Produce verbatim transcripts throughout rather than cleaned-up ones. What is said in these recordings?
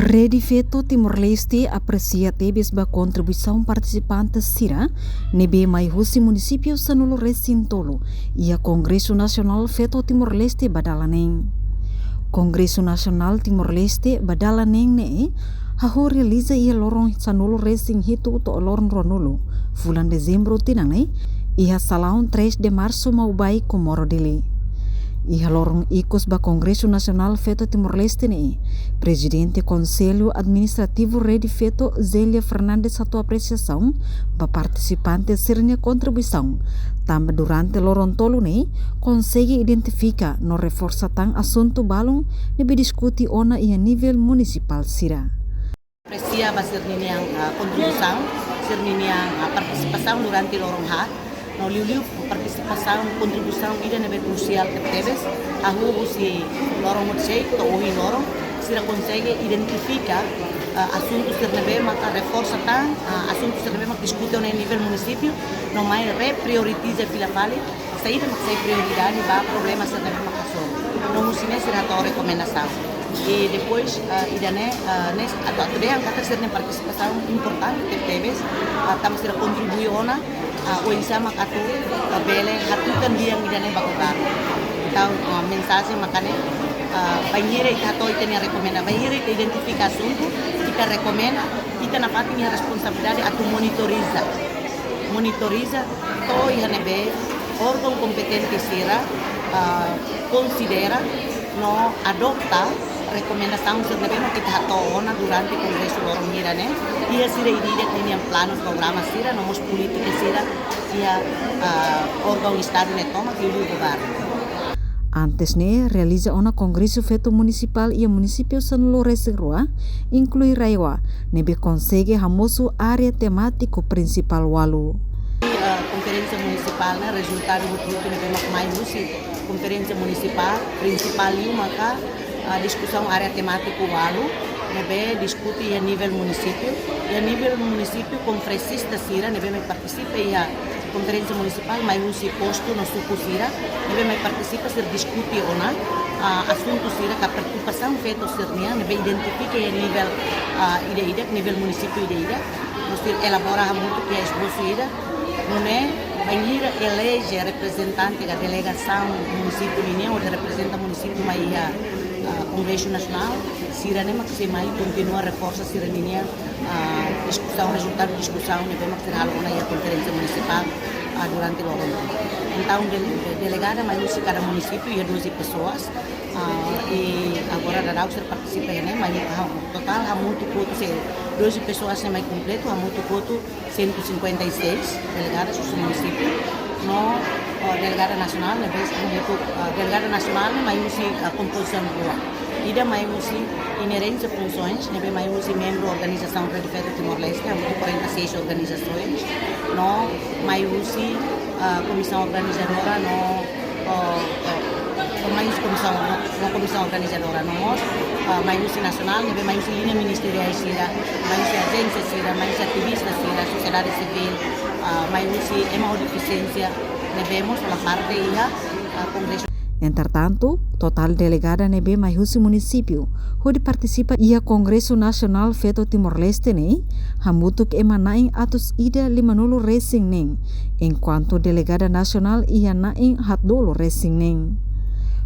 Rede Feto Timor-Leste apresia tebes ba kontribuisaun partisipante sira ne'ebé mai husi munisípiu sanulu-resin-tolu iha Kongresu Nasionál Feto Timor-Leste ba dala neen. Kongresu Nasionál Timor-Leste ba dala neen ne'e hahú realiza iha loron sanulu-resin-hitu to'o loron ruanulu fulan Dezembru tinan ne'e, iha Salaun Três de Março, Maubai, Comoro, Dili. Iha loron ikus ba Kongresu Nasionál Feto Timor-Leste ne'e, Prezidente Konsellu Administrativu Rede Feto, Zélia Fernandes, hato'o apresiasaun ba partisipante sira-nia kontribuisaun, tanba durante loron tolu ne'e konsege identifika no reforsa tan asuntu balun ne'ebé diskute ona iha nivel munisipál sira. Apresia ba sira-ninia, ah, kontribuisaun, sira-ninia, ah, partisipasaun durante loron haat. No liuliu partisipasaun, kontribuisaun ida ne'ebé krusiál tebetebes, hahú husi loron hotu-seik to'o ohin loron, sira konsege identifika, ah, asuntu sira ne'ebé maka reforsa tan, ah, asuntu sira ne'ebé maka diskute ona iha nivel munisípiu, no mai reprioritiza fila fali saida mak sai prioridade ba problema sira ne'ebé mak hasoru. No husi ne'e sira hato'o rekomendasaun. I depois, ah, ida-ne'e, ah, ne'e atu, atu dehan katak sira-nia partisipasaun importante tebetebes, ah, tanba sira kontribui ona, ah, oinsá mak atu, ah, bele hatutan lian ida-ne'e ba governu. Entaun, ah, mensajen mak ne'e, ah, bainhira ita hato'o ita-nia rekomenda, bainhira ita identifika asuntu, ita rekomenda, ita nafatin iha responsabilidade atu monitoriza. Monitoriza to'o iha ne'ebé órgaun kompetente sira, ah, konsidera no adota rekomendasaun sira ne'ebé mak ita hato'o ona durante kongresu loron hira ne'e, iha sira ida-idak ninia planu programa sira, no mós polítika sira iha, ah, órgaun Estadu ne'e tomak, liuliu governu. Antes ne'e realiza ona Kongresu Feto Munisipál iha munisípiu sanulu-resin-rua, inklui RAEOA, ne'ebé konsege hamosu área temátiku prinsipál ualu. Ah, konferénsia munisipál ne'e rezultadu hotu-hotu ne'ebé mak mai husi konferénsia munisipál, prinsipál liu maka, ah, diskusaun área temátiku ualu ne'ebé diskute iha nivel munisípiu. Iha nivel munisípiu, konferensista sira ne'ebé mai partisipa iha konferénsia munisipál mai husi postu no suku sira ne'ebé mai partisipa, sira diskute ona, ah, asuntu sira ka preokupasaun feto sira-nian ne'ebé identifika iha nivel, ah, ida-idak, nivel munisípiu ida-idak. No sira elabora hamutuk iha esbosu ida. Nune'e, bainhira eleje reprezentante ka delegasaun munisípiu ninian, hodi reprezenta munisípiu mai iha, ah, Kongresu Nasionál, sira-ne'e mak sei mai kontinua reforsa sira-ninia, ah, diskusaun, rezultadu diskusaun ne'ebé mak sira halo ona iha konferénsia munisipál, ah, durante loron. Entaun, dele-, delegada mai husi kada munisípiu iha doze pessoas, ah, i agora daudaun sira partisipa iha ne'e, mai, ah, totál hamutuk hotu se doze pessoas ne'e mai kompletu, hamutuk hotu cento e cinquenta e seis delegadas husi munisípiu, no, ah, delegada nasionál ne'ebé hamutuk, ah, delegada nasionál ne'e mai husi, ah, kompozisaun rua. Ida mai husi inerente funsoens, ne'ebé mai husi membru organizasaun Rede Feto Timor-Leste, hamutuk quarenta e seis organizações, no mai husi, ah, komisaun organizadora, no, ah, ah, mai husi komisaun, no, no komisaun organizadora, no mós, ah, mai husi nasionál, ne'ebé mai husi liña ministeriál sira, mai husi ajénsia sira, mai husi ativista sira, sosiedade sivíl, ah, mai husi ema ho defisiénsia, ne'ebé mós hola parte iha, ah, kongresu. Entretantu, totál delegada ne'ebé mai husi munisípiu hodi partisipa iha Kongresu Nasionál Feto Timor-Leste ne'e hamutuk ema na'in atus ida limanulu-resin-neen, enkuantu delegada nasionál iha na'in haatnulu-resin-neen.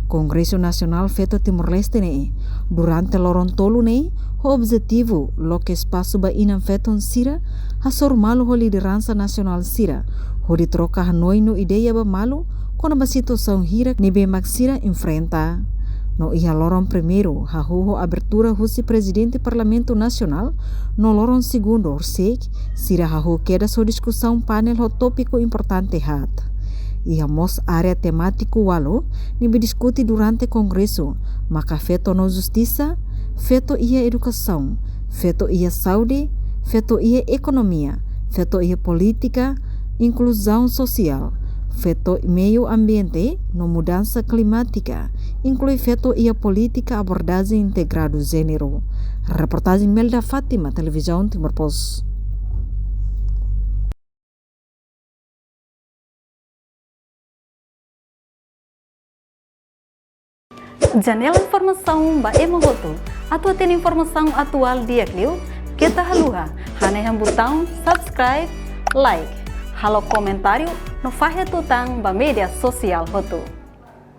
Kongresu Nasionál Feto Timor-Leste ne'e, durante loron tolu ne'e, ho objetivu loke espasu ba inan-feton sira hasoru malu ho lideransa nasionál sira, hodi troka hanoin no ideia ba malu kona-ba situasaun hirak ne'ebé mak sira enfrenta. No iha loron primeiru hahú ho abertura husi Prezidente Parlamentu Nasionál, no loron segundu horisehik sira hahú kedas ho diskusaun painel ho tópiku importante haat. Iha mós área temátiku ualu ne'ebé diskute durante kongresu, maka feto no justisa, feto iha edukasaun, feto iha saúde, feto iha ekonomia, feto iha polítika, inkluzaun sosiál, feto meiu ambiente no mudansa klimátika, inklui feto iha polítika abordajen integradu jéneru. Reportajen Melda Fátima, Televizaun Timor Post. Janela informasaun ba ema hotu. Atu hatene informasaun atuál di'ak liu, keta haluha hanehan butaun subscribe, like, halo komentáriu no fahe tutan ba média sosiál hotu.